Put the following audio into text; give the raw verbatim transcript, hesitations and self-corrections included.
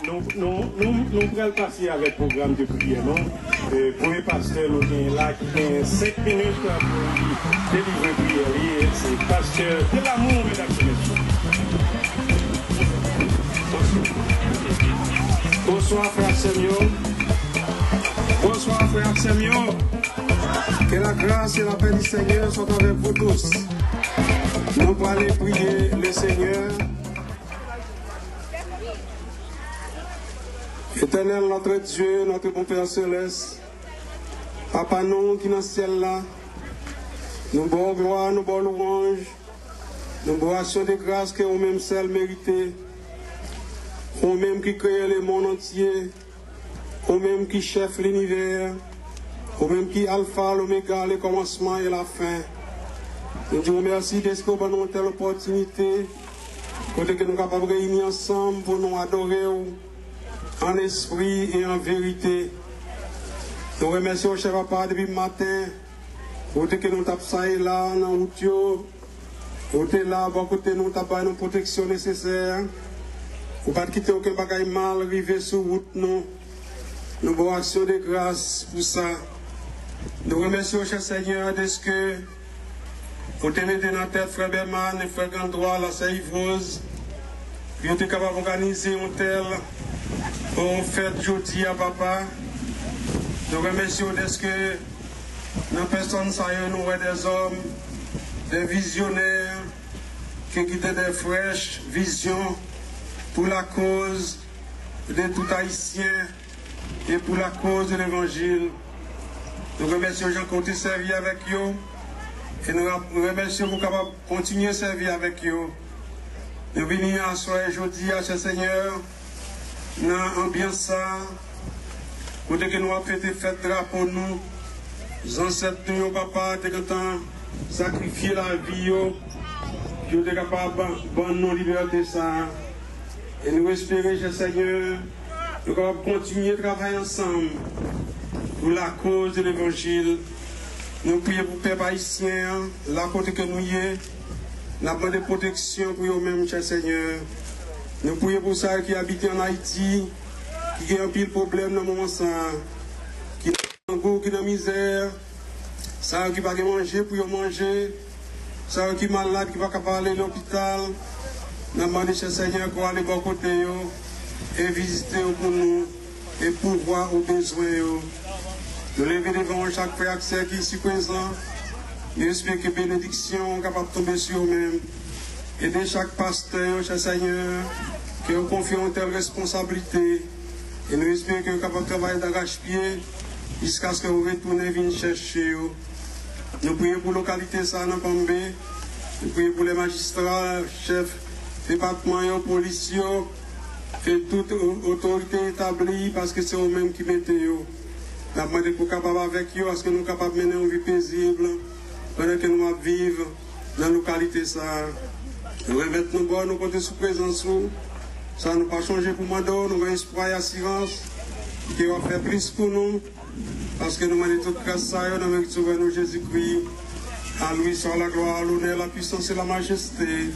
Nou, nou, nou, nou pral pase avèk pwogram de priyè nou. E, premye pastè nou genyen la ki genyen senk minit pou li delivre priyè li, se pastè Delamour, medam e mesye. Bonswa, frè ak sè m yo. Bonswa, frè ak sè m yo. Que la grâce et la paix du Seigneur soient avec vous tous. Nou prale priye Lesenyè. Etènèl, notre Dieu, notre bon Père céleste, Papa nou ki nan syèl la, nou ba w glwa, nou ba w lwanj, nou ba w aksyon de gras ke ou menm sèl merite, ou menm ki kreye lemonn antye, ou menm ki chèf linivè, ou menm ki Alfa, Lomega, le kòmansman e lafen. Nou di w mèsi dèske w ban nou yon tèl opòtinite kote ke nou kapab reyini ansanm pou nou adore w an espri e an verite. Nou remèsye w, chè Papa, depi maten, kote ke nou t ap sa e la nan wout yo, ou te la bò kote nou, w t ap bay nou pwoteksyon nesesè. Ou pa t kite okenn bagay mal rive sou wout nou. Nou ba w aksyon de gras pou sa. Nou remèsye w, chè Senyè, dèske ou te mete nan tèt frè Bèman e frè Gandwa, la sè Yvroz, pou yo te kapab òganize yon tèl, yon fèt jodi a, Papa. Nou remèsye w dèske nan pèsòn sa yo, nou wè dèzòm, dè vizyonè, ki kite dè frèch vizyon pou lakoz de tout Ayisyen e pou lakoz de levanjil. Nou remèsye w jan ke w te sèvi avèk yo, e nou rap-, remèsye w pou w kapab kontinye sèvi avèk yo. Nou vini aswè, jodi a, chè Senyè, nan anbyans sa a, kote ke nou ap fete fèt drapo nou, zansèt nou yo, Papa, te gentan sakrifye lavi yo, pou yo te kapab ban nou libète sa a. E nou espere, chè Senyè, nou kapab kontinye travay ansanm pou lakoz de levanjil. Nou priye pou pèp ayisyen an, la kote ke nou ye. N ap mande pwoteksyon pou yo menm, chè Senyè. Nou priye pou sa yo ki abite ann Ayiti, ki gen anpil pwoblèm nan moman sa a, ki nan grangou, ki nan mizè, sa yo ki pa gen manje pou yo manje, sa yo ki malad, ki pa ka ale lopital. N ap mande, chè Senyè, ke w ale bò kote yo e vizite yo pou nou e pouvwa ou bezwen yo. Nou leve devan w chak frè ak sè ki isi prezan. Nou espere ke benediksyon kapab tonbe sou yo menm. Ede chak pastè yo, chè Senyè, ke yo konfye yon tèl responsablite. E nou espere ke yo kapab travay darachpye jiskaske yo retounen vin chèche yo. Nou priye pou lokalite sa a nan Pambe. Nou priye pou lè majistra, chèf depatman yo, polis yo, e tout o-, otorite etabli, paske se ou menm ki mete yo. N ap mande pou w kapab avèk yo, paske nou kapab mennen yon vi pezib pandan ke nou ap viv nan lokalite sa a. Nou remèt nou ba w, nou konte sou prezans ou. Sa nou pa chonje pou mande w, nou gen espwa e asirans ke w ap fè plis pou nou, paske nou mande tout gras sa yo nan men Sovè nou Jezikri. A lui soit la gloire, l'honneur, la puissance et la majesté.